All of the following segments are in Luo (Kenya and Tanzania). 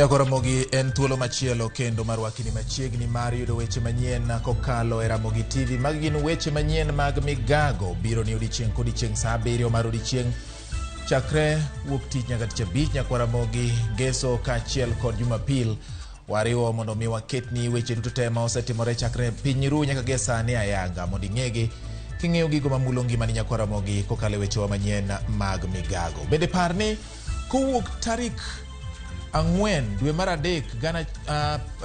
Nyako Ramogi en thuolo machielo kendo mar wakini machiegni mar yudo weche manyien kokalo e Ramogi TV. Magi gin weche manyien mag migago biro ni odiechieng' kodiechieng' saa 7 mar odiechieng' chakre wuok tich nyaka tich abich nyakwa Ramogi, Ngeso kaachiel kod Jumapil. Wariwo mondo mi waketni weche duto te ma osetimore chakre piny ru nyaka gie sani ayanga mondo ing'egi king'eyo gigo mamulo ngimani nyakwa Ramogi kokalo e wechewa manyien mag migago. Bende par ni kowuok tarik 4 dwe mar 3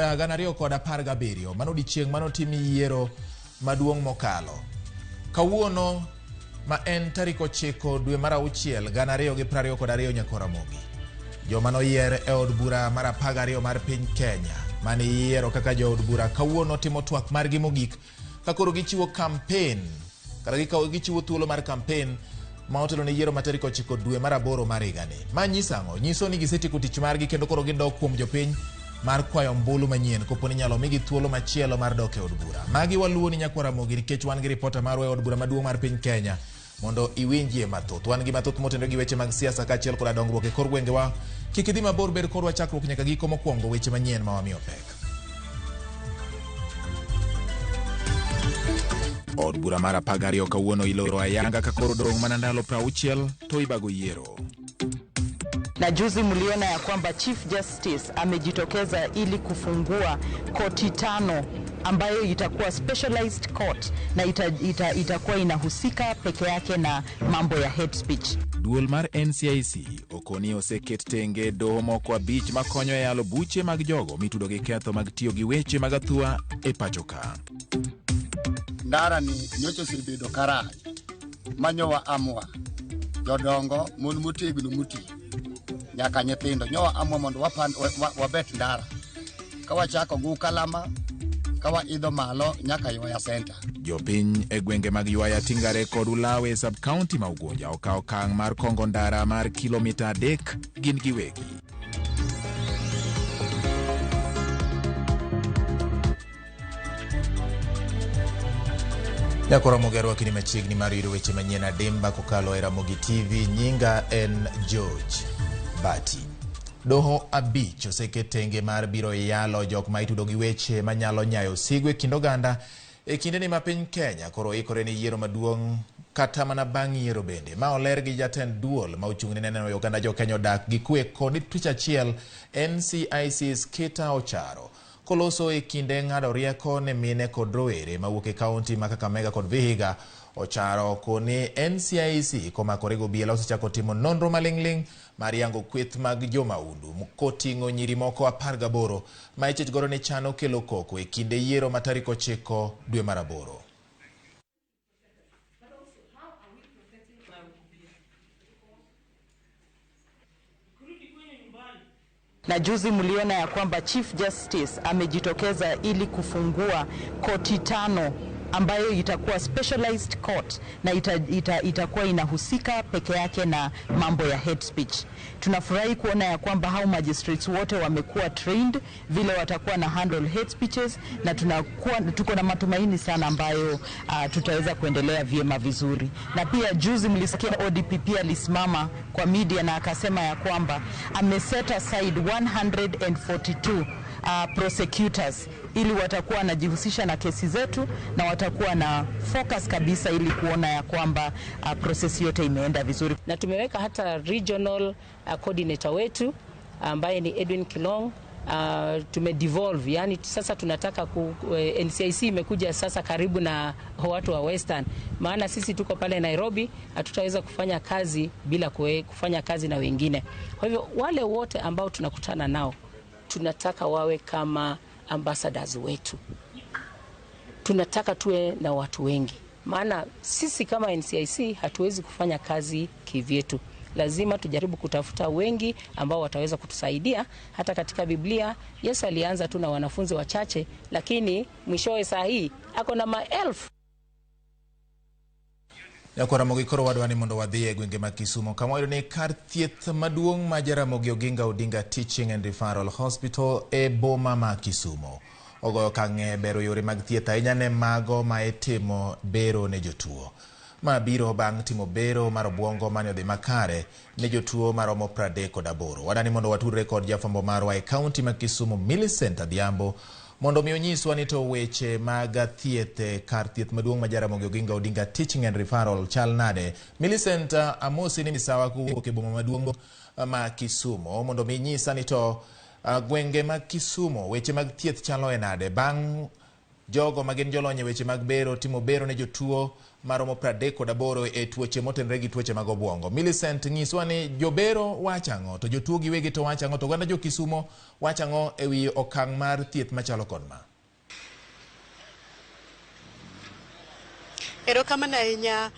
2017 mano odiechieng' mane otim yiero maduong' mokalo. Kawuono ma en tarik 9 dwe mar 6 2022 nyakwa Ramogi. Joma noyier e od bura mar 12 mar piny Kenya mane iyiero kaka jood bura kawuono timo twak margi mogik ka koro gichiwo kampen kata gichiwo thuolo mar kampen ma otelo ne yiero ma tarik 9 dwe mar 8 mar higani. Ma nyiso ang'o? Nyiso ni gisetieko tich margi kendo koro gidok kuom jopiny mar kwayo ombulu manyien kopo ni inyalo migi thuolo machielo mar dok e od bura. Magi waluwo ni nyakwa Ramogi nikech wan gi ripota marwa e od bura maduong' mar piny Kenya mondo iwinjie mathoth. Wan gi mathoth motenore gi weche mag siasa kaachiel koda dongruok e kor gwengewa. Kik idhi mabor, bed kodwa chakruok nyaka giko mokwongo weche manyien ma wamiyo pek. Od bura mar 12 kawuono iloro ayanga ka koro dong' mana ndalo 60 to ibago yiero. Na juzi mliona ya kwamba Chief Justice amejitokeza ili kufungua koti 5 ambayo itakuwa specialized court na itakuwa inahusika peke yake na mambo ya hate speech. Duol mar NCIC okoni oseket tenge doho moko 5 makonyo e yalo buche mag jogo mitudo gi ketho mag tiyo gi weche mag athua e pacho ka. Ndara ni nyocha osebedo karach manyowa amwa jodongo mon motegno moti nyaka nyithindo nyowa amwa mondo wabet ndara ka wachako gu kalama ka waidho malo nyaka Ywaya Center. Jopiny e gwenge mag Ywaya, Tingare kod Ulawe e sub-county ma Ugunja okawo okang' mar kongo ndara mar kilomita 3 gin giwegi. Nyakwa Ramogi arwaki ni machiegni mar yudo weche manyien adimba kokalo e Ramogi TV. Nyinga en George Bati. Doho 5 oseket tenge mar biro yalo jok ma itudo gi weche manyalo nyayo sigu e kind oganda e kindeni ma piny Kenya koro ikore ne yiero maduong' kata mana bang' yiero bende. Ma oler gi jatend duol ma ochung' ne neno oganda jo Kenya odak gi kwe kod tich achiel NCIC Skita Ocharo. Koloso e kinde ng'ado rieko ne mine kod rowere mawuok e kaunti ma Kakamega kod Vihiga, Ocharo koni NCIC komakore gi obila osechako timo nonro maling'ling' mar yango kweth mag jomaundu koting'o nyiri moko 18 ma ichich godo ni chano kelo koko e kinde yiero ma tarik 9 dwe mar 8. Na juzi mliona ya kwamba Chief Justice amejitokeza ili kufungua koti 5 ambayo itakuwa specialized court na itakuwa inahusika peke yake na mambo ya hate speech. Tunafurahi kuona ya kwamba hao magistrates wote wamekuwa trained vile watakuwa na handle hate speeches, na tuko na matumaini sana ambayo tutaweza kuendelea vyema vizuri. Na pia juzi mlisikia ODPP alisimama kwa media na akasema ya kwamba ame set aside 142 prosecutors ili watakuwa wanajihusisha na kesi zetu na watakuwa na focus kabisa ili kuona ya kwamba process yote imeenda vizuri. Na tumeweka hata regional coordinator wetu ambaye ni Edwin Kilong. Tumedevolve, yani sasa tunataka NCIC imekuja sasa karibu na watu wa Western, maana sisi tuko pale Nairobi hatutaweza kufanya kazi bila kufanya kazi na wengine. Kwa hivyo wale wote ambao tunakutana nao tunataka wawe kama ambassadors wetu. Tunataka tuwe na watu wengi, maana sisi kama NCIC hatuwezi kufanya kazi kivyetu. Lazima tujaribu kutafuta wengi ambao wataweza kutusaidia. Hata katika Biblia Yesu alianza tu na wanafunzi wachache, lakini mwishowe saa hii ako na maelfu. Nyakwa Ramogi koro wadwa ni mondo wadhi e gwenge mag Kisumu kama wayudo ni kar thieth maduong' ma Jaramogi Oginga Odinga Teaching and Referral Hospital e boma ma Kisumu ogoyo okang' e bero yore mag thieth ahinya ne mago ma itimo bero ne jotuo. Ma biro bang' timo bero mar obuongo mane odhi makare ne jotuo maromo 38. Wadani mondo watudre kod jafwambo marwa e kaunti ma Kisumu, Millicent Adhiambo, mondo mi onyiswa ni to weche mag thieth e kar thieth maduong' ma Jaramogi Oginga Odinga Teaching and Referral chal nade. Millicent, amosi ni misawa kowuok e boma maduong' ma Kisumu, mondo mi inyisa ni to gwenge mag Kisumu weche mag thieth chalo e nade bang' jogo ma gin jolony e weche mag bero timo bero ne jotuo maromo 38 e tuoche motenore gi tuoche mag obuongo. Millicent, nyiswa ni jobero wacho ang'o, to jotuo giwegi to wacho ang'o, to oganda jo Kisumo wacho ang'o ewi okang' mar thieth machalo kod ma? Erokamano ahinya.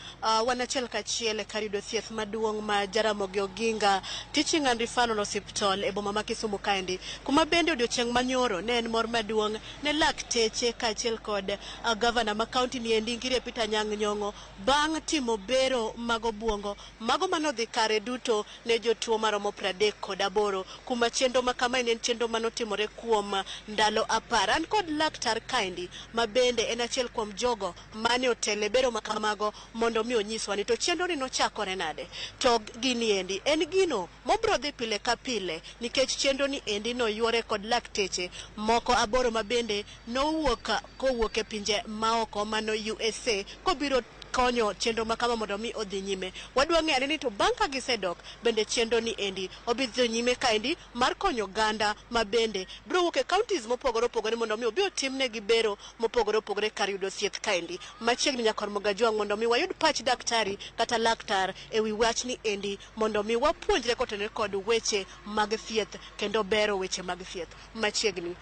Wan achiel kachiel e kar yudo thieth maduong' ma Jaramogi Oginga Teaching and Referral Hospital e boma ma Kisumu kaendi, kuma bende odiochieng' manyoro ne en mor maduong' ne lakteche kaachiel kod gavana ma kaunti ni endi Ngire Peter Anyang' Nyong'o bang' timo bero mag obuongo mago manodhi kare duto ne jotuo maromo 38, kuma chenro ma kamae ne en chenro manotimore kuom ndalo 10. An kod laktar kaendi ma bende en achiel kuom jogo mane otele bero ma kamago mondo mi onyiswa ni to chenro ni nochakore nade, to gini endi en gino mobro dhi pile ka pile, nikech chenro ni endi noyuore kod lakteche moko 8 ma bende nowuok kowuok e pinje maoko mano USA kobiro konyo chenro ma kama mondo mi odhi nyime. Wadwa ng'eyo ni to bang' ka gisedok bende chenro ni endi obi dhi nyime kaendi mar konyo oganda ma bende biro wuok e counties mopogore opogore mondo mi obi otimnegi bero mopogore opogore kar yudo thieth kaendi. Machiegni nyakor Mogajwang' mondo mi wayud pach daktari kata laktar ewi wachni endi mondo mi wapuonjre kotenore kod weche mag thieth kendo bero weche mag thieth. Machiegni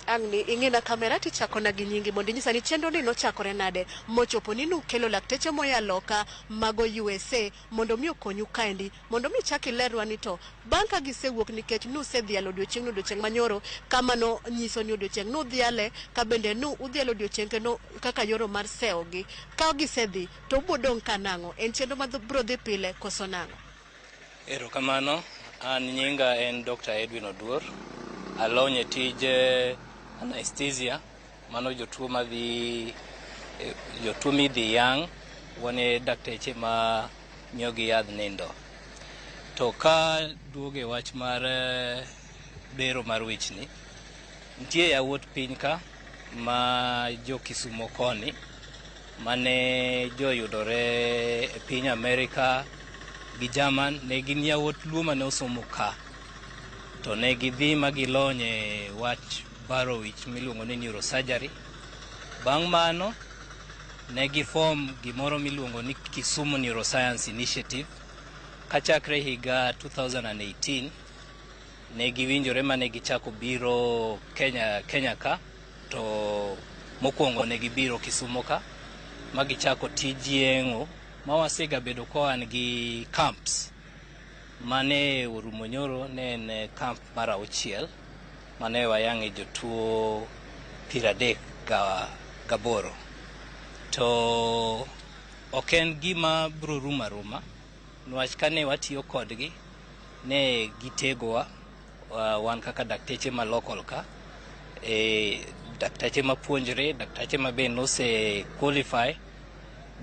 ang' ni ing'ina kamera tichakona gi nyingi mondo inyisa ni chenro ni nochakore nade mochopo ni nukelo lakteche moya loka mago USA mondo mi okonyu kaendi, mondo mi chak ilerwa ni to bang' ka gisewuok, nikech nusedhialo odiochieng' odiochieng' manyoro kama no nyiso ni odiochieng' nudhiale ka bende nu udhialo odiochieng' kendo kaka yoro mar sewogi, ka gisedhi to ubo dong' ka nang'o? En chenro ma bro dhi pile koso nang'o? Erokamano, an nyinga en Dr. Edwin Oduor. Alony e tij anesthesia, mano jotuo madhi, jotuo midhi yang', wan e dakteche ma miyogi yadh nindo. To ka duogo e wach mar bero mar wichni, nitie yawuot piny ka ma jo Kisumo koni mane joyudore e piny Amerika gi German, ne gin yawuot Luo mane osomo ka. To ne gidhi ma gilony e wach baro wich miluongo ni neurosurgery. Bang' mano, ne giform gimoro miluongo ni Kisumu Neuroscience Initiative. Kachakre higa 2018, ne giwinjore mane gichako biro Kenya, Kenya ka, to mokwongo ne gibiro Kisumu ka, ma gichako tij yeng'o ma wasegabedo ka wan gi camps. Mane orumo nyoro ne en camp mar 6 mane wayang'e jotuo 38. To ok en gima biro rumo aruma, niwach kane watiyo kodgi ne gitegowa wan kaka dakteche ma local ka, dakteche mapuonjre, dakteche ma be nose qualify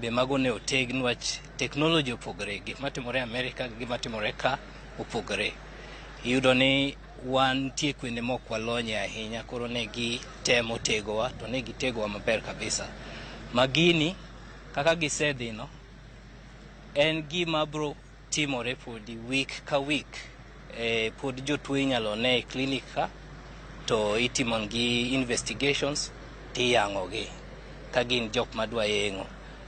be mago ne oteg niwach technology opogore, gik matimore Amerika gi gima timore ka opogore. Iyudo ni wan nitie kuonde mok walonye ahinya, koro ne gitemo tegowa to ne gitegowa maber kabisa. Ma gini kaka gisedhino en gima bro timore podi week ka week. Pod jotuo inyalo ne e clinic ka to itimonegi investigations tiyang'ogi ka gin jok madwa yeng'o.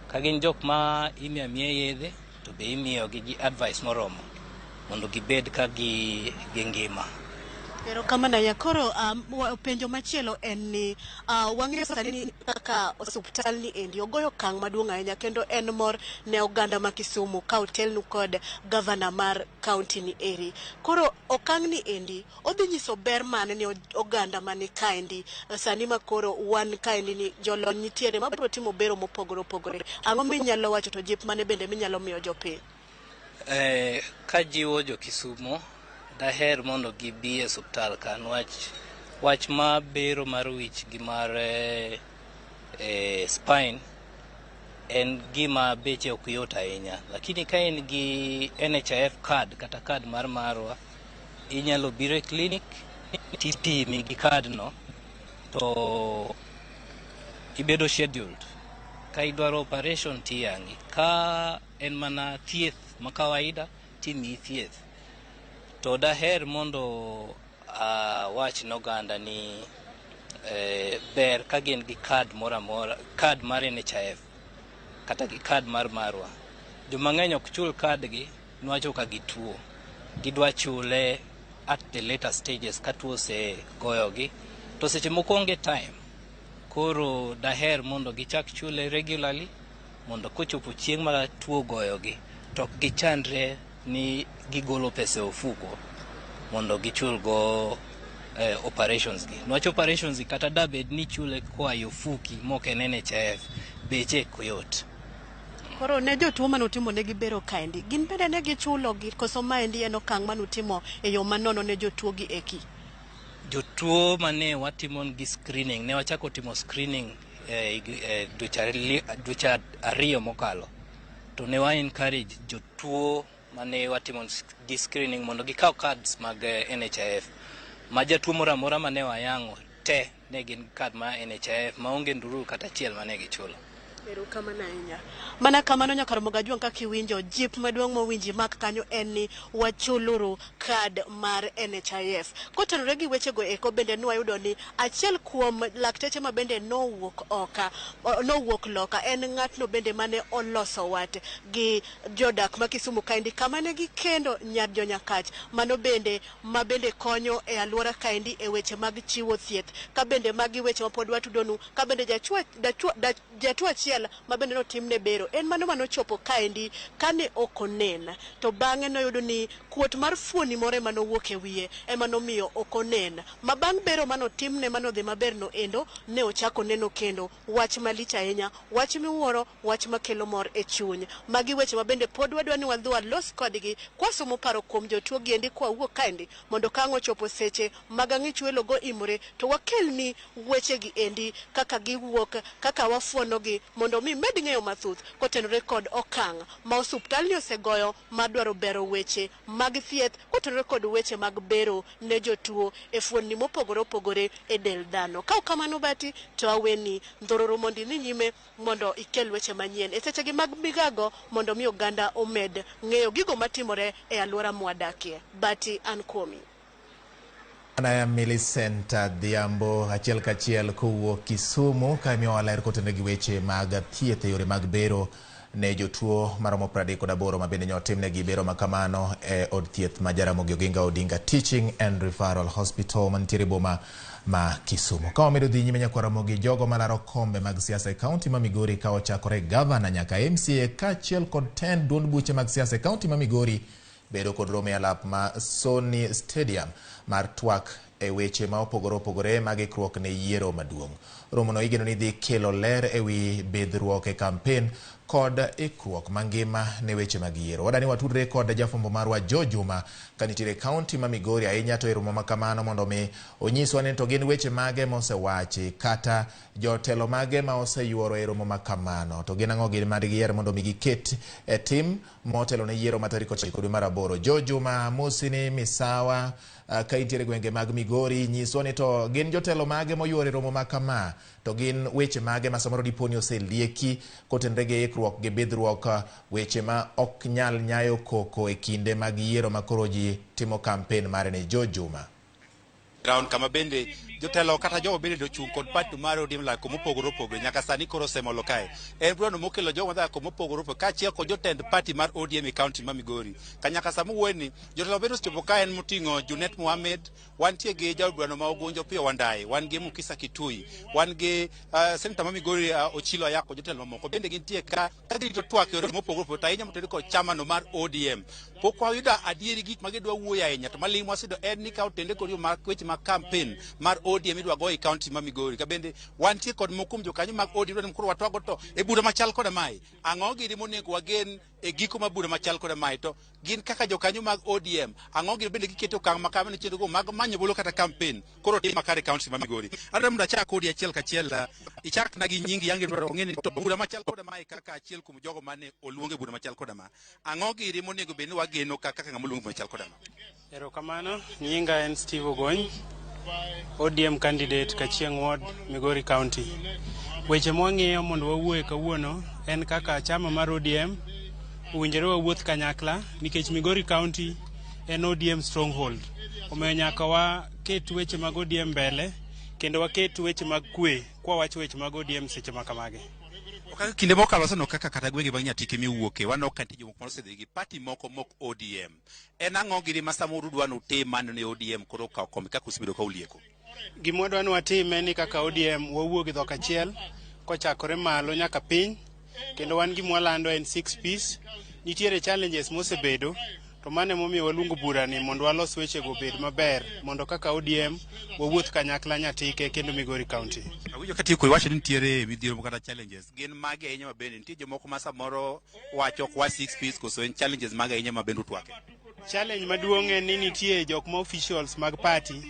Ka gin jok ma imiyo amiya yedhe to be imiyogi gi advice moromo mondo gibed ka gi ngima. Erokamano ahinya. Koro penjo machielo en ni wang'eyo sani ni kaka osuptal ni endi ogoyo okang' maduong' ahinya kendo en mor ne oganda ma Kisumu ka otelnu kod gavana mar kaunti ni eri. Koro okang' ni endi odhi nyiso ber mane ne oganda mani kaendi sani ma koro wan kaendi ni jolony nitiere mabiro timo bero mopogore opogore. Ang'o minyalo wacho to jip mane bende minyalo miyo jopiny? Kajiwo jo Kisumo, daher mondo gibi e osuptal ka niwach wach ma bero mar wich gi mar spine En gima beche ok yot ahinya, lakini ka in gi NHIF card kata card mar marwa, inyalo biro e clinic tipimi gi card no to ibedo scheduled. Ka idwaro operation tiyangi, ka en mana thieth ma kawaida timiyi thieth. To daher mondo awach ne oganda ni ber ka gin gi card moro amora, card mar NHIF kata gi card mar marwa. Joma ng'eny ok chul card gi niwach ka gituo. Gidwa chule at the later stages ka tuo osegoyogi. To seche moko onge time. Koro daher mondo gichak chule regularly mondo kochopo chieng' ma tuo ogoyogi to ok gichandre ni gigolo pesa e ofuko mondo gichul go operations gi. Niwach operations gi kata da bed ni ichule koa e ofuki mok en NHIF, beche ok yot. Koro ne jotuo manutimo negi bero kaendi, gin bende ne gichulo gi koso maendi en okang' manutimo e yo manono ne jotuo gi eki? Jotuo mane watimo gi screening, ne wachako timo screening dweche 2 mokalo. To ne wa encourage jotuo mane watimo gi screening mondo gikaw cards mag NHIF. Ma jatuo moro amora mane wayang'o te ne gin card mar NHIF maonge ndururu kata achiel mane gichulo. Erokamano ahinya. Mana kamano nyaka Ramogi Ajwang' kaka iwinjo, jip maduong' mowinji mak kanyo en ni wachuluru card mar NHIF. Kotenore gi wechego eko bende nwayudo ni achiel kuom lakteche ma bende nowuok oka, nowuok loka en ng'atno bende mane oloso wat gi jodak ma Kisumu kaendi kama ne gikendo nyar jonyakach. Mano bende ma bende konyo e alwora kaendi e weche mag chiwo thieth. Ka bende magi weche ma pod watudonu, ka bende jatuo achiel ma bende notimne bero en mano manochopo kaendi kane ok onen, to bang'e noyudo ni kuot mar fuoni moro ema nowuok e wiye ema nomiyo ok onen, ma bang' bero manotimne manodhi maber no endo ne ochako neno kendo. Wach malich ahinya, wach miwuoro, wach makelo mor e chuny. Magi weche ma bende pod wadwa ni wadhi walos kodgi kwasomo paro kuom jotuo gi endi kwawuok kaendi mondo ka ang' ochopo seche mag ang'ich welo go imore to wakelni wechegi endi kaka giwuok, kaka wafuonogi mondo mi med ng'eyo mathoth kotenore kod okang' ma osuptalni osegoyo mar dwaro bero weche mag thieth kotenore kod weche mag bero ne jotuo e fuonni mopogore opogore e del dhano. Ka ok kamano bati to aweni ndhororo mondo idhi nyime mondo ikel weche manyien e sechegi mag migago mondo mi oganda omed ng'eyo gigo matimore e alwora mwadakie. Bati an kuomi. Ana Millicent Adhiambo achiel kachiel kowuok Kisumu ka imiyowa ler kotenore gi weche mag thieth e yore mag bero ne jotuo maromo 38 ma bende nyotimnegi bero makamano e od thieth ma Jaramogi Oginga Odinga Teaching and Referral Hospital mantiere boma ma Kisumu. Ka wamedo dhi nyime nyakwa Ramogi, jogo malaro kombe mag siasa e kaunti ma Migori ka ochakore gavana nyaka MCA kaachiel kod tend duond buche mag siasa e kaunti ma Migori bedo kod romo e alap ma Sony Stadium mar twak e weche ma opogore opogore mag ikruok ne yiero maduong'. Romono igeno ni dhi kelo ler ewi bidhruok e kampen kod ikruok mangima ne weche mag yiero. Wadani watudre kod jafwambo marwa Joe Juma ka nitiere e kaunti ma Migori ahinya to e romo ma kamano mondo mi onyiswa ni to gin weche mage mosewachi kata jotelo mage ma oseyuoro e romo ma kamano to gin ang'o gin ma digiyier mondo mi giket e tim motelo ne yiero ma tarik 9 dwe mar aboro. Joe Juma Musini Misawa ka intiere gwenge mag Migori nyiswa ni to gin jotelo mage moyuoro e romo ma kama to gin weche mage ma samoro dipo ni oselieki kotenore gi ikruok gi bidhruok weche ma ok nyal nyayo koko e kinde mag yiero ma koro ji timo kampen mare ni. Joe Juma. Ground kama bende jotelo kata jogo bende ochung' kod party mar ODM lako mopogore opogore nyaka sani koro osemolo kae. En burano mokelo jogo madhako mopogore opogore kaachiel kod jotend party mar ODM e kaunti ma Migori. Kanyaka sama wuoyeni jotelo bende osechopo ka en moting'o Junet Mohamed, wantie gi jaod burano ma Ogunjo Opiyo Wandayi, wan gi Mukisa Kitui, wan gi senator ma Migori Ochilo Ayako, jotelo mamoko bende gintie ka ka girito twak e yore mopogore opogore to ahinya motenore kod chamano mar ODM. Pok wayudo adieri gik ma gidwa wuoyo ahinya to maling' mwaseyudo en ni ka otende kod yo mar weche mag campaign mar ODM idwa go e kaunti ma Migori. Ka bende wantie kod moko kuom jokanyo mag ODM idwa ni koro watwago to e bura machal koda mae. Ang'o gini monego wagen e giko mar bura machal koda mae to gin kaka jokanyo mag ODM ang'o gini bende giketo okang' makare ne chenro go mag manyo bolo kata campaign koro tim makare e kaunti ma Migori. Adwaro mondo achak kodi achiel kachiel ichak na gi nyingi yangi dwaro ong'e ni to bura machal koda mae kaka achiel kuom jogo mane oluong e bura machal koda ma. Ang'o giri monego bed ni wageno kaka ng'ama oluong e bura machal koda ma? Erokamano, nyinga en Steve Ogony, ODM candidate Kachieng Ward, Migori County. Weche mwang'iyo mondo wawuoye kawuono en kaka chama mar ODM owinjore wawuoth kanyakla nikech Migori County en ODM stronghold. Omiyo nyaka waket weche mag ODM mbele kendo waket weche mag kwe kwawacho weche mag ODM seche ma kamagi. Kaka kinde mokalo waseneno kaka kata gwenge mag Nyatike miwuoke waneno ka nitie jomoko manosedhi gi party moko mok ODM. En ang'o gini ma samoro udwa ni utim mano ne ODM koro okawo kombe kaka usebedo ka ulieko? Gima wadwa ni watim en ni kaka ODM wawuo gi dhok achiel kochakore malo nyaka piny kendo wan gima walando en six Ps. Nitiere challenges mosebedo to mano emomiyo waluongo burani mondo walos wechego obed maber mondo kaka ODM wawuoth kanyakla Nyatike kendo Migori County. Awinjo ka tieko iwacho ni nitiere midhiero moko kata challenges. Gin mage ahinya ma bende nitie jomoko ma samoro wacho ok wa six Ps koso en challenges mage ahinya ma bende utwake? Challenge maduong' en ni nitie jok ma officials mag party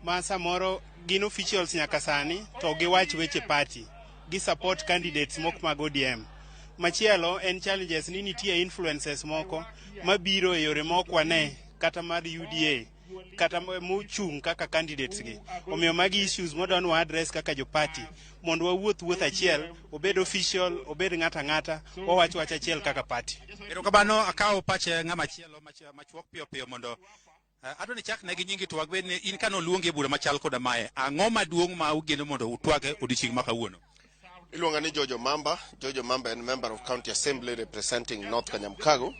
ma samoro gin officials nyaka sani to giwach weche party gi support candidates mok mag ODM. Machielo en challenges ni nitie influences moko mabiro e yore ma ok wane kata mar UDA kata mochung' kaka candidates gi. Omiyo magi issues modwa ni wa address kaka jo party mondo wawuoth wuoth achiel, obed official, obed ng'ato ang'ata, wawach wach achiel kaka party. Erokamano akawo pach ng'ama chielo machuok piyo piyo mondo adwa ni ichak ne gi nyingi to wabed ni in kane oluongi e bura machal koda mae, ang'o maduong' ma ugeno mondo utwag e odiochieng' ma kawuono? Iluonga ni Jojo Mamba. Jojo Mamba en member of County Assembly representing North Kanyamkago.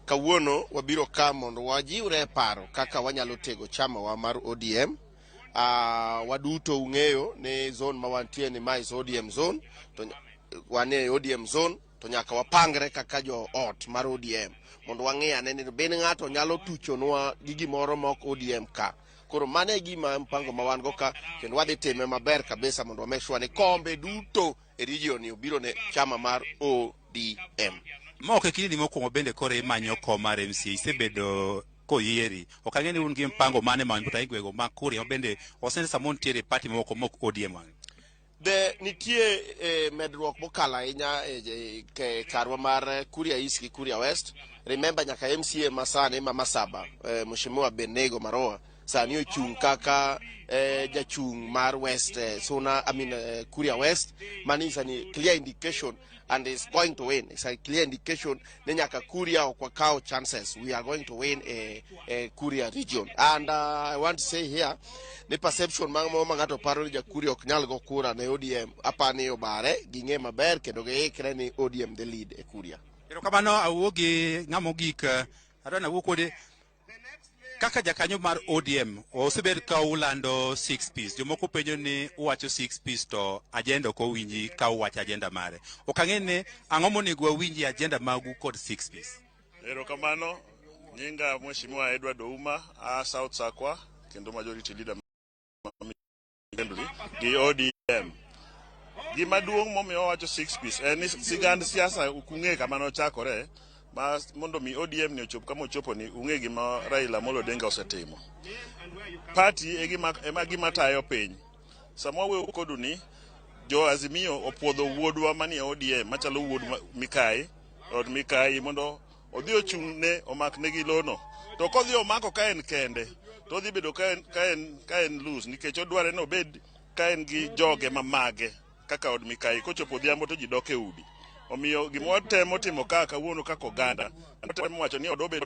Kawuono wabiro ka mondo wajiwre e paro kaka wanyalo tego chama wa mar ODM. Waduto ung'eyo ni zone ma wantie ni ma is ODM zone, to wan e ODM zone to nyaka wapangre kaka jo ot mar ODM mondo wang'i ane ni bin ng'ato nyalo tuchonwa gi gimoro ma ok ODM ka. Koro mano e gima mpango ma wan go ka kendo wadhi time maber kabisa mondo wa make sure ni kombe duto e region ni obiro ne chama mar ODM. Ma ok e kindeni mokwongo bende koro imanyo kom mar MCA, isebedo koyieri. Ok ang'e ni un gi mpango mane ma e gwego ma Kuria ma bende osene samoro nitiere e party mamoko mok ODM wang'e. De nitie medruok mokalo ahinya e karwa mar Kuria East gi Kuria West. Remember nyaka MCA masani ma Masaba, Mheshimiwa Benego Maroa sani ochung' kaka jachung' mar West Suna, I mean, Kuria West. Mano is a clear indication and is going to win. It's a clear indication ni nyaka Kuria ok wakaw chances. We are going to win a Kuria region. And I want to say here ni perception ma ma ng'ato paro ni ja Kuria ok nyal go kura ne ODM, apani obare, ging'e maber kendo giikre ni ODM dhi lead e Kuria. Erokamano awuo gi ng'ama ogik adwa ni awuo kode kaka jakanyo mar ODM osebed ka ulando six Ps. Jomoko penjo ni uwacho six Ps to agenda ok owinji ka uwacho agenda mare. Ok ang'e ni ang'o monego wawinji agenda magu kod six Ps. Erokamano, nyinga Mheshimiwa Edward Ouma, a South Sakwa, kendo majority leader Assembly gi ODM. Gima duong' momiyo wawacho six Ps en ni sigand siasa ok ung'e kama nochakore ma mondo mi ODM ni ochop kama ochopo ni ung'e gima Raila Amolo Odinga osetimo. Party e gima ema gima tayo piny. Sama wawuoyo kodu ni jo Azimio opuodho wuodwa manie ODM machalo wuod Mikai od Mikai mondo odhi ochung' ne omak negi lono. To kodhi omako ka en kende to odhi bedo ka en loose nikech odware ni obed ka en gi joge mamage kaka od Mikai kochopo odhiambo to ji dok e udi. Omiyo gima watemo timo ka kawuono kaka oganda watemo wacho ni od obed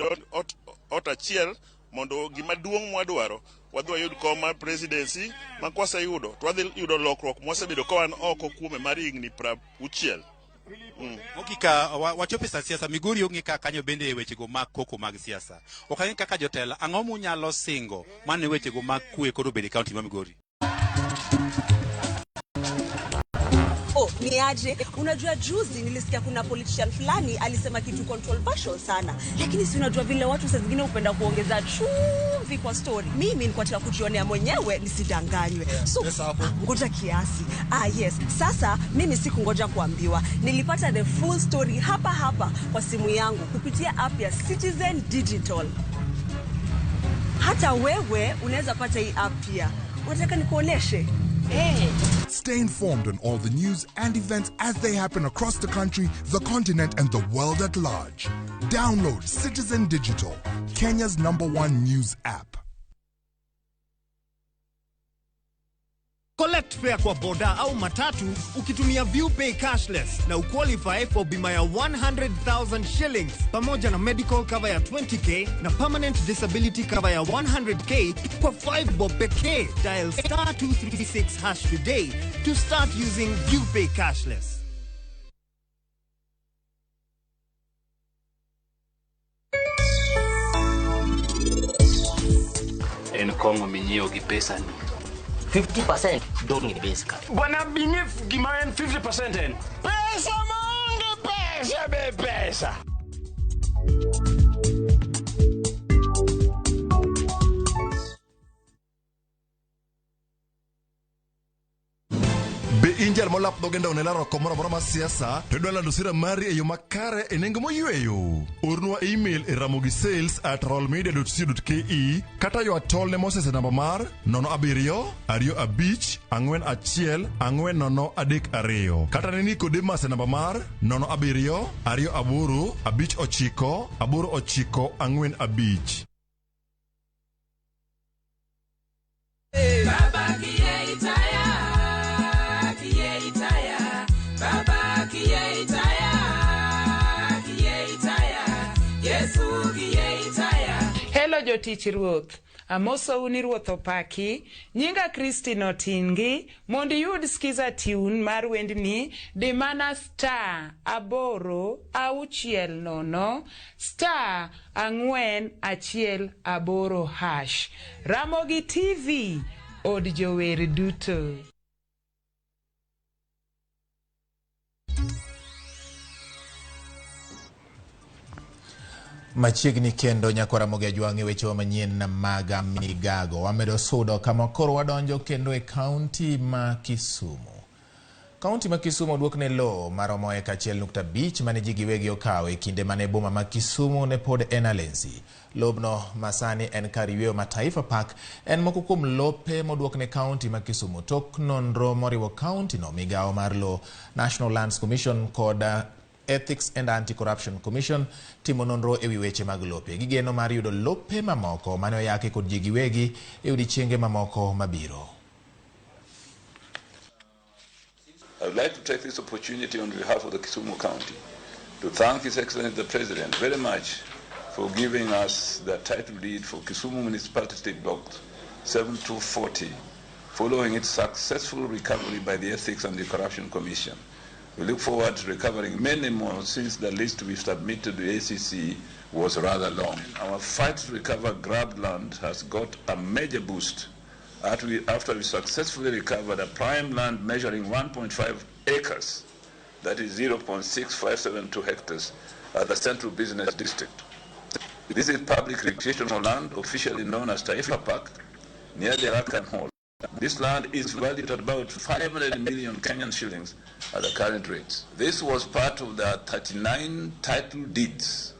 ot achiel mondo gima duong' mwadwaro wadhi wayud kom mar presidency ma kwaseyudo to wadhi yudo lokruok mwasebedo ka wan oko kuome mar higni 60. Mogik wachopo e sa siasa Migori ong'e ka kanyo bende e wechego mag koko mag siasa. Ok ang'e kaka jotelo ang'o munyalo singo mane wechego mag kwe koro bedo e kaunti ma Migori. Oh, ni Ni aje? Unajua juzi nilisikia kuna politician fulani alisema kitu controversial sana, lakini si unajua vile watu saa zingine hupenda kuongeza chumvi kwa story. Mimi nilikuwa nataka kujionea mwenyewe nisidanganywe. So ngoja kiasi. Ah, yes. Sasa mimi sikungoja kuambiwa, nilipata the full story hapa hapa kwa simu yangu kupitia app ya Citizen Digital. Hata wewe unaweza pata hii app pia. Unataka nikuoneshe? Hey. Stay informed on all the news and events as they happen across the country, the continent, and the world at large. Download Citizen Digital, Kenya's number one news app. Collect fare kwa boda au matatu ukitumia ViewPay cashless na uqualify for bima ya 100,000 shillings pamoja na medical cover ya 20K na permanent disability cover ya 100K kwa 5 bob pekee. Dial star 236 hash today to start using ViewPay cashless. En kong'o minyiewo gi pesani. 50% dong' e base ka. Bwana Binif gima en 50% en. Pesa maonge pesa be pesa. Be in jal molap dhoge ndawo ne laro oko moro amora mar siasa to idwa lando sira mari e yo makare e nengo moyweyo? Ornwa email e ramogisales at rollmedia.co.ke kata ywa tol ne Moses e namba mar 07 25 41 40 32 kata ne Nicodemus e namba mar 07 28 59 89 45. Baba kiye itaya, kiye itaya, Baba kiye itaya, kiye itaya, Yesu kiye itaya. Hello jotich ruoth. Amosou ni ruoth opaki. Nyinga Christine Otingi. Mondo iyud skiza tune mar wendni, di mana star 8 6 0 star 4 1 8 hash. Ramogi TV, od jower duto. Machiegni kendo nyakwa Ramogi Ajwang' e wechewa manyien mag migago. Wamedo sudo kama koro wadonjo kendo e kaunti ma Kisumu. Kaunti ma Kisumu oduokne lowo maromo eka 1.5 mane ji giwegi okawo e kinde mane boma ma Kisumu ne pod en Alensi. Lobno masani en kar yweyo ma Taifa Park en moko kuom lope moduokne kaunti ma Kisumu tok nonro moriwo kaunti no, migawo mar lowo, National Lands Commission kod Ethics and Anti-Corruption Commission timo nonro ewi weche mag lope. Gigeno mar yudo lope mamoko mane oyaki kod ji giwegi e odiechienge mamoko mabiro. I would like to take this opportunity on behalf of the Kisumu County to thank His Excellency the President very much for giving us the title deed for Kisumu Municipality State Block 7240 following its successful recovery by the Ethics and the Corruption Commission. We look forward to recovering many more since the list we submitted to the ACC was rather long. Our fight to recover grabbed land has got a major boost after we successfully recovered a prime land measuring 1.5 acres, that is 0.6572 hectares, at the Central Business District. This is public recreational land, officially known as Taifa Park, near the Arakan Hall. This land is valued at about 500 million Kenyan shillings at the current rates. This was part of the 39 title deeds,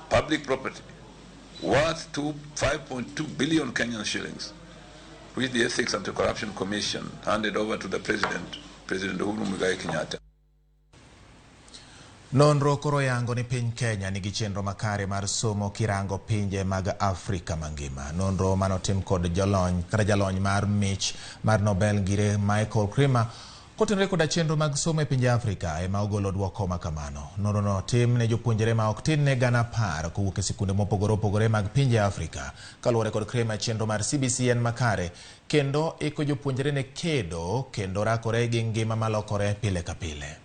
public property, worth 5.2 billion Kenyan shillings, which the Ethics and Anti-Corruption Commission handed over to the President, President Uhuru Muigai Kenyatta. Nonro koro yango ni piny Kenya nigi chenro makare mar somo kirango pinje mag Afrika mangima. Nonro manotim kod jolony kata jalony mar mich mar Nobel ngire Michael Kremer kotenore koda chenro mag somo e pinje Afrika ema ogolo duoko makamano. Nonro no tim ne jopuonjre ma ok tin ne 10,000 kowuok e sikunde mopogore opogore mag pinje Afrika. Kaluwore kod Kremer, chenro mar CBC en makare kendo iko jopuonjre ne kedo kendo rakore gi ngima malokore pile ka pile.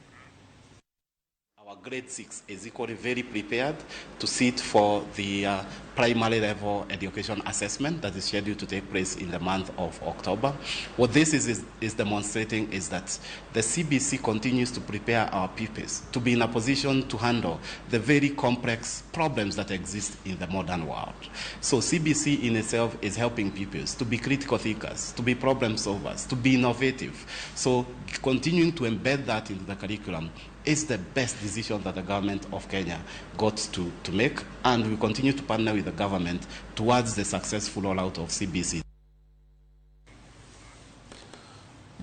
Our Grade 6 is equally very prepared to sit for the primary level education assessment that is scheduled to take place in the month of October. What this is demonstrating is that the CBC continues to prepare our pupils to be in a position to handle the very complex problems that exist in the modern world. So CBC in itself is helping pupils to be critical thinkers, to be problem solvers, to be innovative. So continuing to embed that into the curriculum is the best decision that the government of Kenya got to make, and we continue to partner with the government towards the successful rollout of CBC.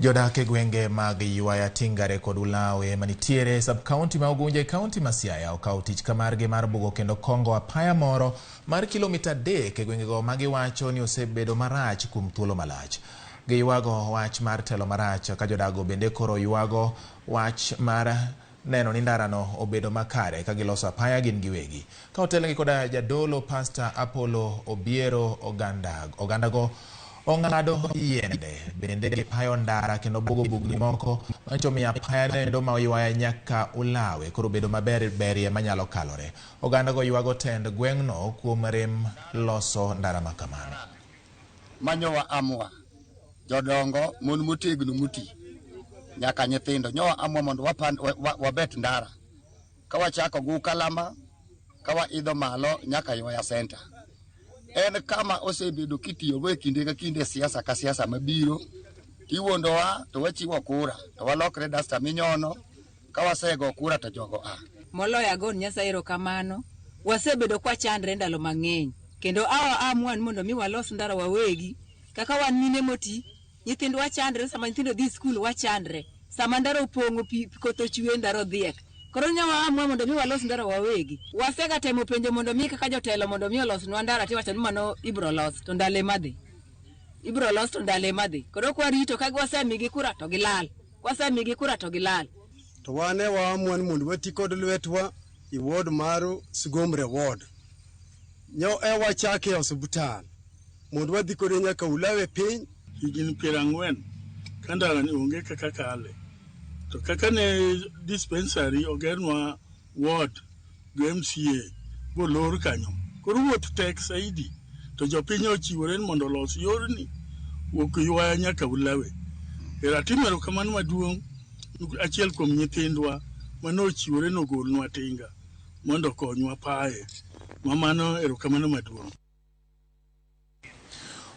Jodak e gwenge mag Ywaya, Tingare kod Ulawe manitiere sub-county ma Ugunja e county ma Siaya okawo tich kamargi mar bugo kendo kongo apaya moro mar kilomita 3 e gwengego ma giwacho ni osebedo marach kuom thuolo malach. Giywago wach mar telo marach ka jodago bende koro ywago wach mar neno ni ndarano obedo makare ka giloso apaya gin giwegi. Ka otelnegi koda jadolo Pastor Apollo Obiero ogandago ong'ado yiende bende gipayo ndara kendo bugo bugni moko manyiso miyo apaya nendo ma Ywaya nyaka Ulawe koro bedo maber berie manyalo kalore. Ogandago ywago tend gweng'no kuom rem loso ndara makamano. Manyowa amwa jodongo mon motegno moti nyaka nyithindo nyowa amwa mondo wabet ndara ka wachako gu Kalama ka waidho malo nyaka Ywaya Center. En kama osebedo kitiyogo e kinde ka kinde siasa ka siasa mabiro tiwuondowa to wachiwo kura to walokre dasta minyono ka wasego kura to jogo a. Moloyo agon Nyasaye erokamano, wasebedo kwachandre ndalo mang'eny kendo awa amwa ni mondo mi walos ndara wawegi kaka wan mine moti. Nyithindo wachandre, sama nyithindo dhi skul wachandre, sama ndara opong'o pi koth ochwe ndara odhiek. Koro nyawa amwa mondo mi walos ndara wawegi. Wasega temo penjo mondo mi kaka jotelo mondo mi olosnwa ndara tiwacho ni mano ibro los to ndalo ema dhi. Ibro los to ndalo ema dhi. Koro kwarito ka wasemigi kura to gilal. Wasemigi kura to gilal. To wane waamua ni mondo wati kod lwetwa i ward mar Sigomre ward. Nyo e wachake e osiptal mondo wadhi kode nyaka Ulawe piny. Higni 40 ka ndara ni onge kaka kale. To kaka ne dispensary ogernwa ward gi MCA bolor kanyo. Koro wuoth tek saidi to jopiny ochiwore ni mondo olos yorni wuok Ywaya nyaka Ulawe. Ero atimo erokamano maduong' achiel kuom nyithindwa manochiwore nogolnwa tinga mondo okonywa paye. Mamano erokamano maduong'.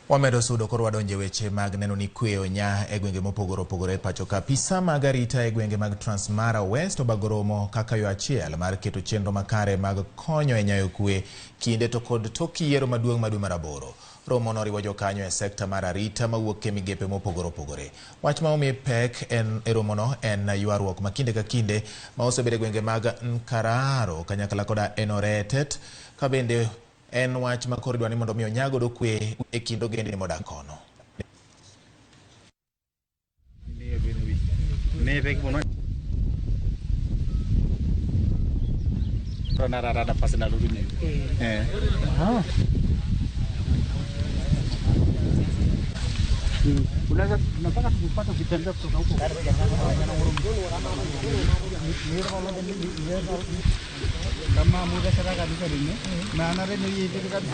Wamedo sudo koro wadonje weche mag neno ni kwe onya e gwenge mopogore opogore e pacho ka. Apisa mag arita e gwenge mag Transmara West obago romo kaka yo achiel mar keto chenro makare mag konyo e nyayo kwe kinde to kod tok yiero maduong' ma dwe mar 8. Romo noriwo jokanyo e sekta mar arita mawuok e migepe mopogore opogore. Wach ma omi pek en e romono en ywaruok ma kinde ka kinde ma osebedo e gwenge mag Nkararo kanyakla koda Enoretet ka bende en wach ma koro idwa ni mondo mi onyag godo kwe e kind ogendni modak kono. Unataka tukupata ukitembea kutoka huko. Kama muda sana kabisa dini. Maana ni hivi kabisa.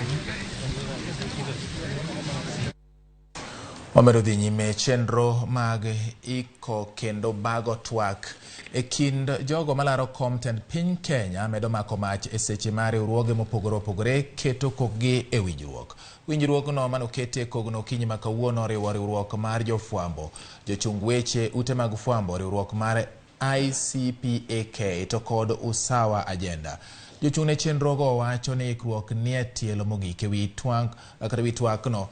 Wamedo dhi nyime chenro mag iko kendo bago twak e kind jogo malaro kom tend piny Kenya medo mako mach e seche ma riwruoge mopogore opogore keto kokgi e winjruok. Winjruokno manokete e kogno okinyi ma kawuono oriwo riwruok mar jofwambo, jochung weche, ute mag fwambo, riwruok mar ICPAK to kod Usawa Agenda. Jochung' ne chenrogo wacho ni ikruok nie tielo mogik e wi twak kata wi twakno.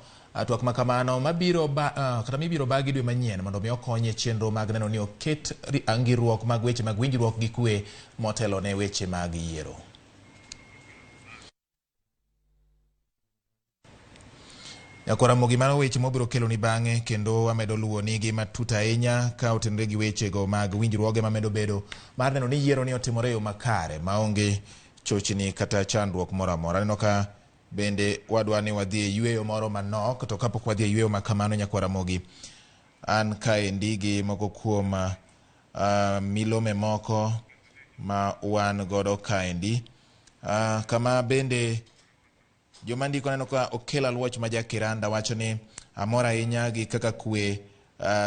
Twak makamano mabiro kata mibiro bagi dwe manyien mondo mi okony e chenro mag neno ni oket angirruok mag weche mag winjruok gi kwe motelo ne weche mag yiero. Nyakwaramogi, mano weche mobiro kelo ni bang'e kendo wamedo luwo nigi matut ahinya ka otenore gi wechego mag winjruoge mamedo bedo mar neno ni yiero ni otimore e yo makare maonge chochni kata chandruok moro amora. Aneno ka bende wadwa ni wadhi e yweyo moro manok, to kapok wadhi e yweyo makamano Nyakwaramogi, an kaendi gi moko kuom milome moko ma wan godo kaendi. Kama bende joma ndiko neno ka Okel Aluoch ma ja Kiranda wacho ni amor ahinya gi kaka kwe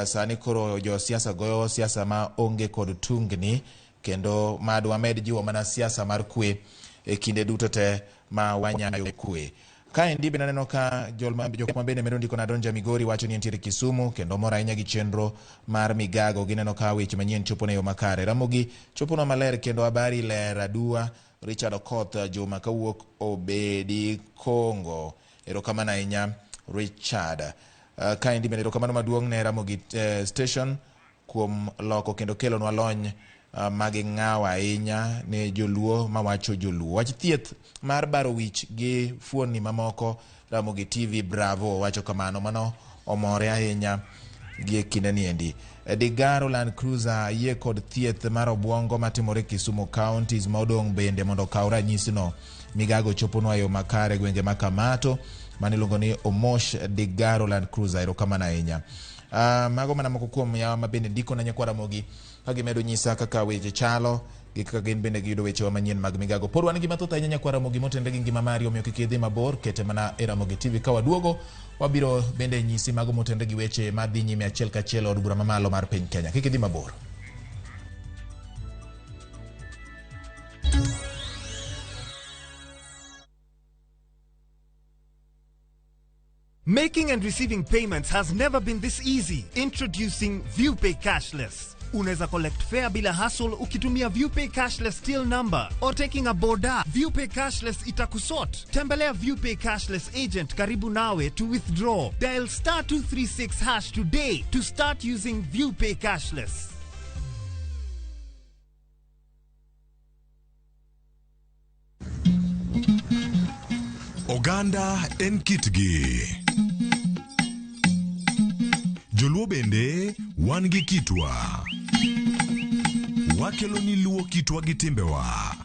sani koro josiasa goyo siasa ma onge kod tungni kendo mad wamed jiwo mana siasa mar kwe e kinde duto te ma wanyayo kwe. Kaendi bende aneno ka jok ma bende medo ndiko na Donja Migori wacho ni entiere Kisumu kendo mor ahinya gi chenro mar migago. Gineno ka weche manyien chopo ne yo makare. Ramogi choponwa maler kendo habari ler aduwa. Richard Okoth Juma kawuok Obedi Kongo. Erokamano ahinya Richard. Kaendi bende erokamano maduong' ne Ramogi Station kuom loko kendo kelonwa lony maging'awo ahinya ne joluo mawacho joluo. Wach thieth mar baro wich gi fuonni mamoko Ramogi TV Bravo wacho kamano. Mano omore ahinya gi e kinde niendi. Digaro Land Cruiser yie kod thieth mar obuongo matimore Kisumu counties ma odong' bende mondo okaw ranyisino. Migago choponwa e yo makare gwenge ma Kamato mano iluongo ni Omosh Digaro Land Cruiser. Erokamano ahinya. Mago mana moko kuom yawa ma bende ndiko na nyakwa Ramogi ka gimedo nyisa kaka weche chalo gi kaka gin bende giyudo wechewa manyien mag migago. Pod wan gi mathoth ahinya nyakwa Ramogi motenre gi ngima mari, omiyo kik idhi mabor, kete mana e Ramogi TV. Ka waduogo wabiro bende nyisi mago motenre gi weche madhi nyime achiel kachiel e od bura mamalo mar piny Kenya. Kik idhi mabor. Making and receiving payments has never been this easy. Introducing ViewPay Cashless. Unaweza collect fare bila hassle ukitumia ViewPay Cashless till number or taking a boda. ViewPay Cashless itakusort. Tembelea ViewPay Cashless agent karibu nawe to withdraw. Dial star 236 hash today to start using ViewPay Cashless. Oganda en kitgi. Joluo bende wan gi kitwa. Wakelo ni luo kitwa gi timbewa.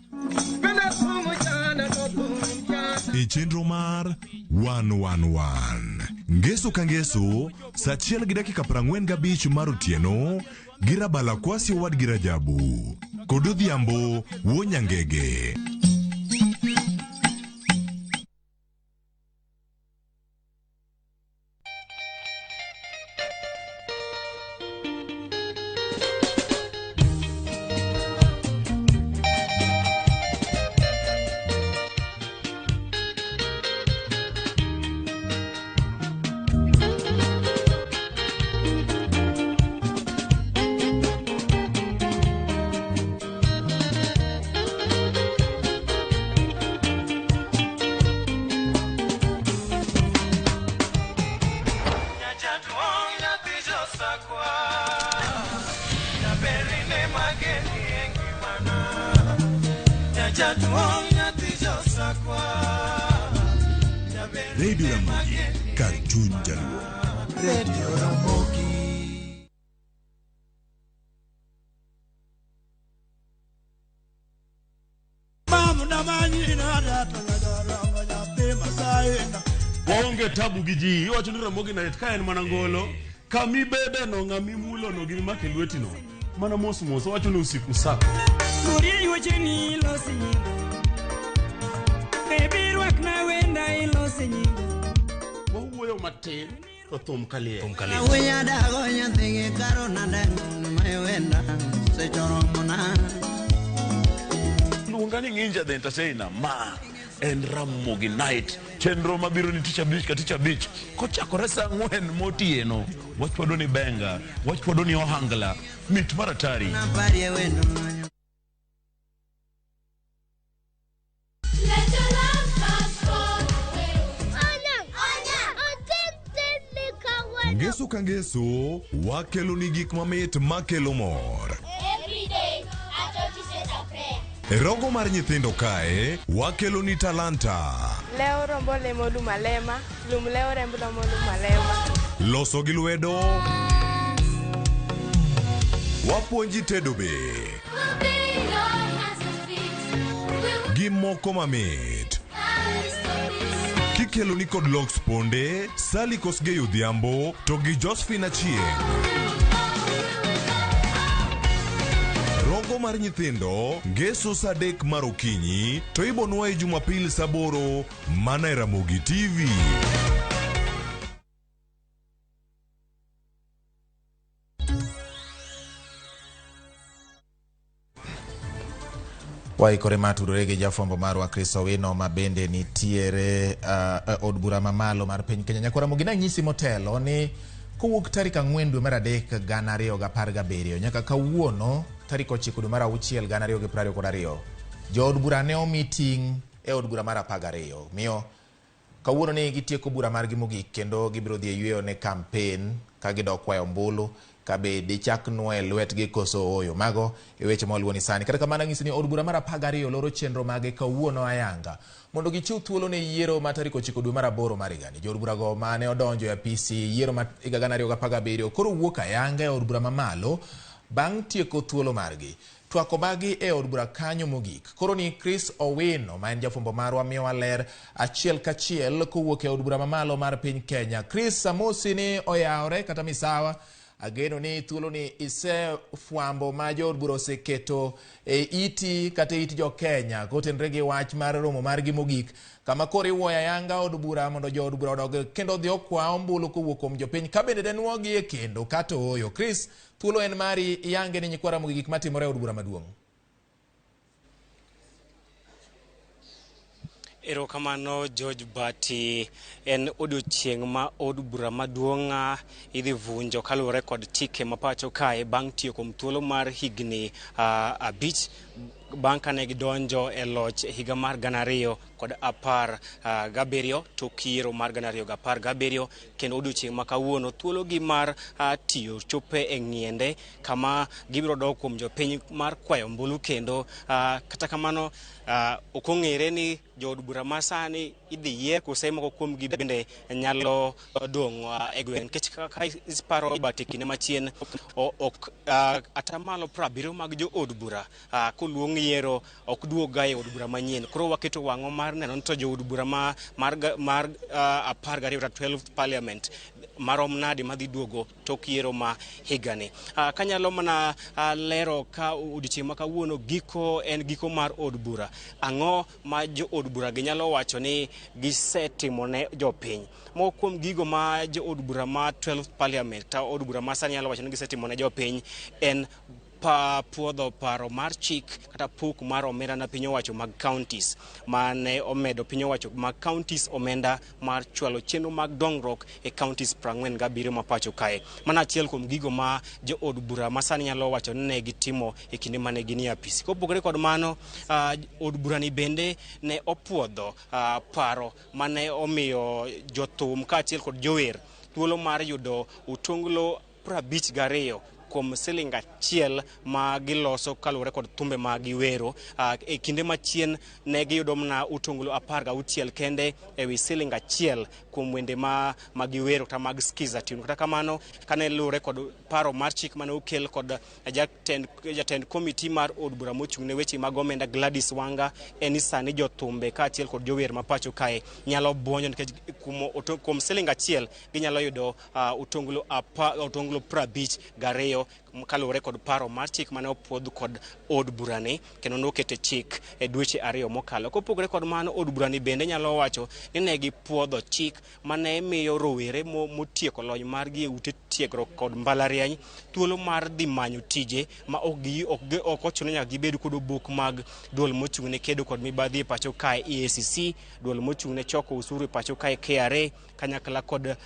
E chenro mar 111. Ngeso ka ngeso, saa 1:45 mar otieno, gi Rabala Kwasi owadgi Rajabu. Kod Odhiambo wuo Nyangege. Radio Ramogi, kar chuny jaluo. Radio Ramogi. Waonge tabu gi ji, iwacho ni Ramogi night ka en mana ngolo, kamibede no ng'amimulo no gimimako e lweti no, mana mos mos, owacho ni usiku sako. Lurie wecheni ilosi nyingo. Baby rwakna wenda ilosi nyingo. Wawuoyo matin to thum kaliel. Thum kaliel. Awuoyo dago nyathigi karo nade mewenda sechoromona. Luonga ni Nginja the Entertainer, ma en Ramogi Night, chenro mabiro ni tich abich ka tich abich kochakore saa 4 motieno. Wachwado ni benga, wachwado ni ohangla, mit mar atari. Naparie wendo. Ngeso ka ngeso, wakelo ni gik mamit makelo mor. E rogo mar nyithindo kae, wakelo ni talanta. Leo rombo lemo lum alema, lum leo remb lomo lum alema. Loso gi lwedo. Wapuonji tedo be. Gi moko mamit. Kikelo ni kod Lox Ponde, Sally Kosgei Odhiambo, to gi Josephine Achieng'. Rogo Misango mar nyithindo ngeso saa 3 mar okinyi to ibonwaye Jumapil saa 8 mana e Ramogi TV. Waikore mar tudore gi jafwambo marwa Chris Owino ma bende nitiere od bura mamalo mar piny Kenya. Nyakora Ramogi nanyisi motelo ni kowuok tarik 4 dwe mar 3 2017 nyaka kawuono tarik 9 dwe mar 6 2022 jood bura ne omi ting' e od bura mar 12. Miyo kawuono ni gitieko bura margi mogik kendo gibiro dhi e yweyo ne kampen ka gidok kwayo ombulu ka be dichak nwoye lwetgi koso ooyo. Mago e weche ma waluwo ni sani. Kata kamano anyisi ni od bura mar 12 loro chenro mage kawuono ayanga mondo gichiw thuolo ne yiero ma tarik 9 dwe mar 8 mar higani. Jood burago mane odonjo e apisi yiero ma higa 2017 koro wuok ayanga e od bura mamalo bang' tieko thuolo margi. Twako magi e od bura kanyo mogik. Koro ni Chris Owino ma en jafwambo marwa miyowa ler achiel kachiel kowuok e od bura mamalo mar piny Kenya. Chris, amosi ni oyawre kata misawa. Ageno ni thuolo ni isefwambo ma jood bura oseketo e iti kata e it jo Kenya kotenore gi wach mar romo margi mogik kama koro iwuoyo ayanga od bura mondo jood bura odog kendo odhi okwa ombulu kowuok kuom jopiny ka bende denuogi e kendo kata ooyo. Chris, thuolo en mari, iyange ni nyikwa Ramogi gik matimore e od bura maduong'. Erokamano George Bati. En odiochieng' ma od bura maduong' idhi vunjo kaluwore kod chike ma pacho kae bang' tiyo kuom thuolo mar higni 5 bang' kane gidonjo e loch higa mar 2017 tok yiero mar 2017 kendo odiochieng' ma kawuono thuologi mar tiyo chope e ng'iende kama gibiro dok kuom jopiny mar kwayo ombulu kendo kata kamano ok ong'ere ni jood bura ma sani idhi yier kose moko kuomgi bende nyalo dong' e gweng' nikech kaka iparo Bati kinde machien ok atamalo 70 mag jood bura koluong yiero ok duoga e od bura manyien. Koro waketo wang'o mar neno ni to jood bura mar 12 kata 12 parliament marom nade madhi duogo tok yiero ma higani. Kanyalo mana lero ka odiochieng' ma kawuono giko en giko mar od bura. Ang'o ma jood bura ginyalo wacho ni gisetimo ne jopiny? Moko kuom gigo ma jood bura ma 12 parliament kata od bura ma sani nyalo wacho ni gisetimo ne jopiny en puodho paro mar chik kata pok mar omenda na piny owacho mag counties mane omedo piny owacho mag counties omenda mar chwalo chenro mag dongruok e counties 47 ma pacho kae. Mano achiel kuom gigo ma jood bura ma sani nyalo wacho ni ne gitimo e kinde mane ginie apisi. Kopogore kod mano, od bura ni bende ne opuodho paro mane omiyo jothum kaachiel kod jower thuolo mar yudo otonglo 52 kuom siling 1 ma giloso kaluwore kod thumbe ma giwero. E kinde machien ne giyudo mana otonglo 16 kende ewi siling 1 kuom wende ma giwero kata mag skiza tune. Kata kamano kane luwore kod paro mar chik mane okel kod jatend komiti mar od bura mochung' ne weche mag omenda Gladys Wanga, en ni sani jothumbe kaachiel kod jower ma pacho kae nyalo buonjo nikech kuom siling 1 ginyalo yudo otonglo 52 kaluwore kod paro mar chik mane opuodh kod od burani kendo nokete chik e dweche 2 mokalo. Kopogore kod mano, od burani bende nyalo wacho ni ne gipuodho chik mane miyo rowere motieko lony margi e ute tiegruok kod mbalariany thuolo mar dhi manyo tije ma ok ochuno nyaka gibed kod obok mag duol mochung' ne kedo kod mibadhi e pacho kae EACC, duol mochung' ne choko usuru e pacho kae KRA, kanyakla kod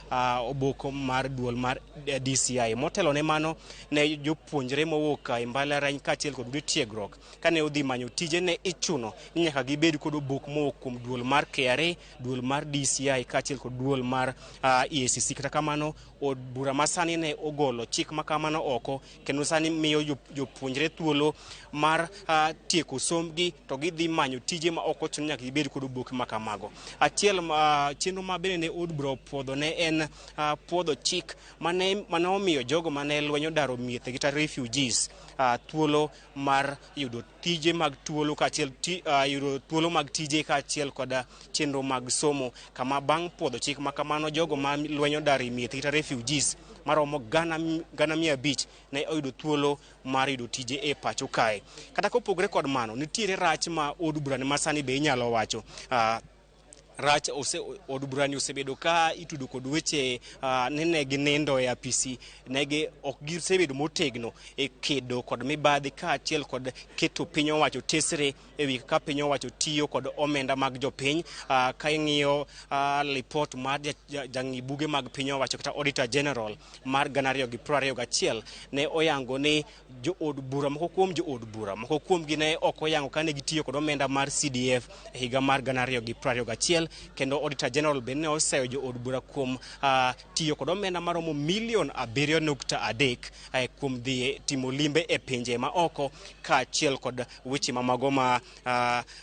obok mar duol mar DCI. Motelo ne mano, ne jopuonjre mowuok e mbalariany kaachiel kod ute tiegruok kane odhi manyo tije ne ichuno ni nyaka gibed kod obok mowuok kuom duol mar KRA, duol mar DCI kaachiel kod duol mar EACC. Kata kamano, od bura ma sani ne ogolo chik ma kamano oko kendo sani miyo jopuonjre thuolo mar tieko sombgi to gidhi manyo tije ma ok ochuno nyaka gibed kod oboke ma kamago. Achiel chenro ma bende ne od bura opuodho ne en puodho chik mane omiyo jogo mane lweny odaro miechgi kata refugees thuolo mar yudo tije mag thuolo kaachiel yudo thuolo mag tije kaachiel kod chenro mag somo, kama bang' puodho chik ma kamano jogo ma lweny odaro miechgi kata refugees maromo 500,000 ne oyudo thuolo mar yudo tije e pacho kae. Kata kopogore kod mano, nitiere rach ma od burani masani be inyalo wacho. Rach ose od burani osebedo ka itudo kod weche ni ne ginindo e apisi, negi ok gisebedo motegno e kedo kod mibadhi kaachiel kod keto piny owacho tesre e wi kaka piny owacho tiyo kod omenda mag jopiny. Ka ing'iyo lipot mar jang'i buge mag piny owacho kata Auditor General mar 2021 ne oyango ni jood bura moko kuom jood bura moko kuomgi ne ok oyango kane gitiyo kod omenda mar CDF e higa mar 2021, kendo Auditor General bende ne oseyo jood bura kuom tiyo kod omenda maromo milion 7.3 kuom dhi timo limbe e pinje ma oko kaachiel kod weche mamago ma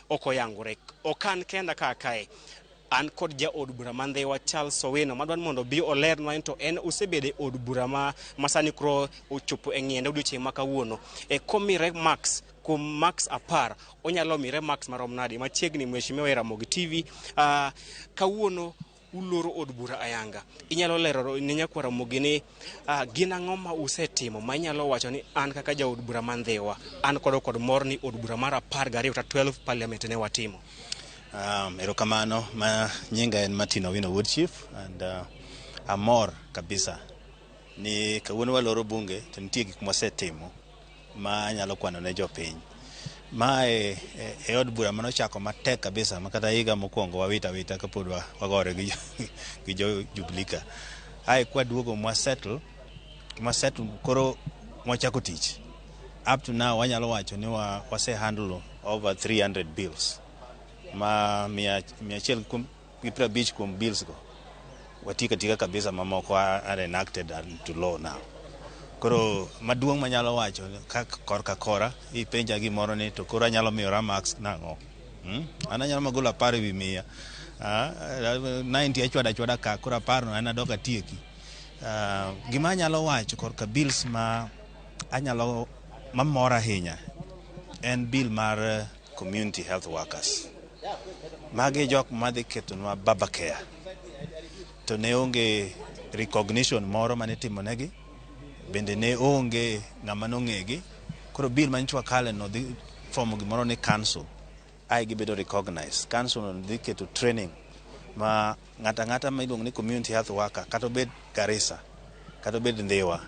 ok oyangore. Ok an kenda ka kae, an kod jaod bura ma Ndhiwa Charles Owino madwa ni mondo obi olernwa ni to en osebedo e od bura ma masani koro ochopo e ng'iende odiochieng' ma kawuono. Komire marks kuom marks 10 onyalo mire marks marom nade? Machiegni Mheshimiwa e Ramogi TV. Kawuono uloro od bura ayanga. Inyalo lero ne nyakwar Ramogi ni gin ang'o ma usetimo ma inyalo wacho ni an kaka jaod bura ma Ndhiwa an kod mor ni od bura mar 12 kata 12 parliament ne watimo. Erokamano, ma nyinga en Martin Owino Wood Chief and amor kabisa ni kawuono waloro bunge to nitie gik mwasetimo ma anyalo kwano ne jopiny. Mae e od bura manochako matek kabisa ma kata higa mokwongo wawito awita kapod wagore gi jo Jubilee ka. Ae kwaduogo mwasettle koro mwachako tich. Up to now wanyalo wacho ni wase handle over 300 bills. Ma 150 kuom bills go watika tika kabisa, mamoko are enacted into law now. Koro maduong' manyalo wacho ka korka kora ipenja gimoro ni to koro anyalo miyora marks nang'o? An anyalo magolo 10 ewi 100. 90 achwada ka koro 10 no an adok atieki. Gima anyalo wacho korka bills ma anyalo mamora ahinya en bill mar community health workers. Magi jok madhi ketonwa baba care. To ne onge recognition moro mane itimonegi, bende ne onge ng'ama nong'egi. Koro bill manyicho wakale no dhi fomo gimoro ni council, ae gibedo recognized. Council no dhi keto training ma ng'ata ng'ata ma iluongo ni community health worker, kata obed Garissa, kata obed Ndhiwa,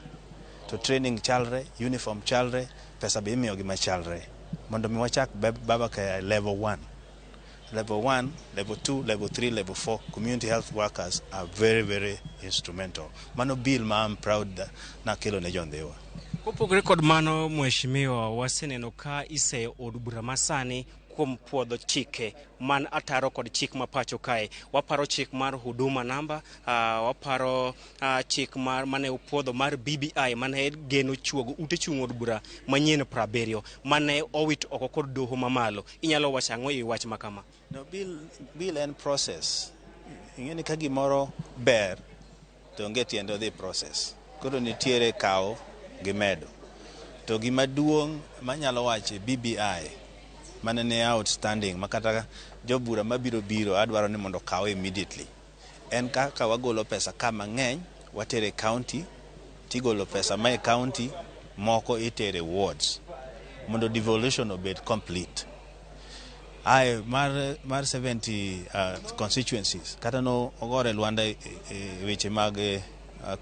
to training chalre, uniform chalre, pesa be imiyogi machalre, mondo mi wachak baba care level 1. Level 1, level 2, level 3, level 4, community health workers are very, very instrumental. Mano bill ma I'm proud nakelo ne jo Ndhiwa. Kopogore kod mano, Mheshimiwa, waseneno ka iseyo od bura masani kuom puodho chike man ataro kod chik ma pacho kae. Waparo chik mar Huduma Namba, waparo chik mar mane opuodho mar BBI mane geno chuogo ute chung' od bura manyien 70 mane owit oko kod doho mamalo. Inyalo wacho ang'o e wach ma kama? No, bill en process. Ing'e ni ka gimoro ber to onge tiende odhi process. Koro nitiere kawo gi medo. To gima duong' manyalo wacho e BBI mane ne outstanding makata jobura mabiro biro adwaro ni mondo okawe immediately. En kaka wagolo pesa ka mang'eny watere county, tigolo pesa ma e county moko itere wards mondo devolution obed complete. Ae mar 70 constituencies kata no ogore Lwanda e weche mag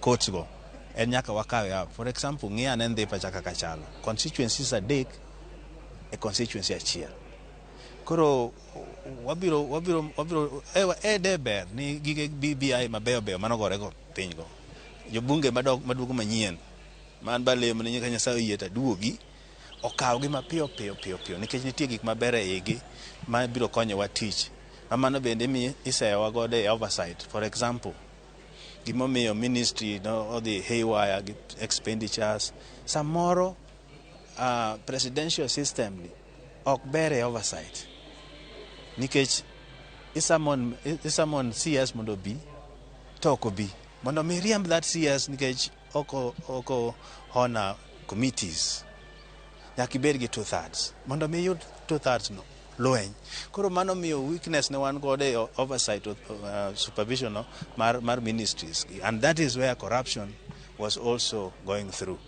courts go en nyaka wakawe up. For example, ng'i ane Ndhipa chaka kachalo constituencies 3 e constituency achiel. Koro wabiro e de ber ni gige BBI mabeyo beyo manogore go piny go. Jobunge maduogo manyien man balemo ni ka Nyasaye oyie to aduogi okawgi mapiyo piyo piyo piyo nikech nitie gik maber e igi ma biro konyowa tich. Ma mano bende mi iseyowa godo e oversight. For example, gimomiyo ministry no odhi haywire gi expenditures samoro presidential system ni ok ber e oversight nikech isummon CS mondo obi to ok obi mondo mi riemb that CS nikech oko honor committees nyaka ibed gi 2/3 mondo mi yud 2/3 no lweny. Koro mano miyo weakness ne wan godo e oversight supervision no, mar ministries, and that is where corruption was also going through.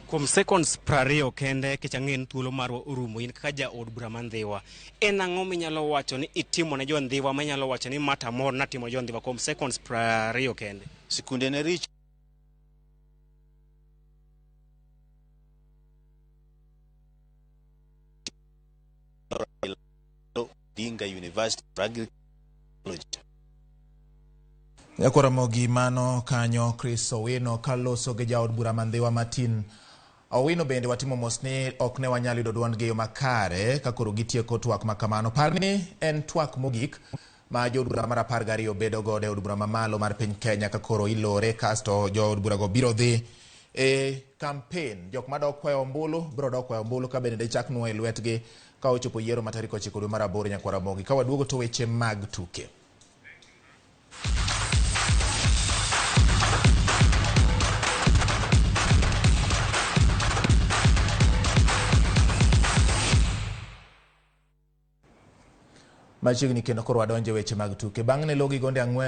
Kuom seconds 20 kende kech ang'e ni thuolo marwa orumo in kaka jaod bura ma Ndhiwa. En ang'o minyalo wacho ni itimo ne jo Ndhiwa minyalo wacho ni ma tamor natimo jo Ndhiwa kuom seconds 20 kende? Sikunde ne richo Odinga University of Agriculture. Nyakwaramogi mano kanyo Chris Owino kaloso gi jaod bura ma Ndhiwa Martin Owino bende watimo mos ni ok ne wanyal yudo duondgi e yo makare ka koro gitieko twak ma kamano. Par ni en twak mogik ma jood bura mar 12 bedo godo e od bura mamalo mar piny Kenya ka koro ilore kasto jood burago biro dhi e campaign. Jok madok kwayo ombulu biro dok kwayo ombulu ka bende dichak nuo e lwetgi ka ochopo yiero ma tarik 9 dwe mar 8 Nyakwaramogi. Ka waduogo to weche mag tuke. Machiegni kendo koro wadonje weche mag tuke. Bang' ne logi gonde 4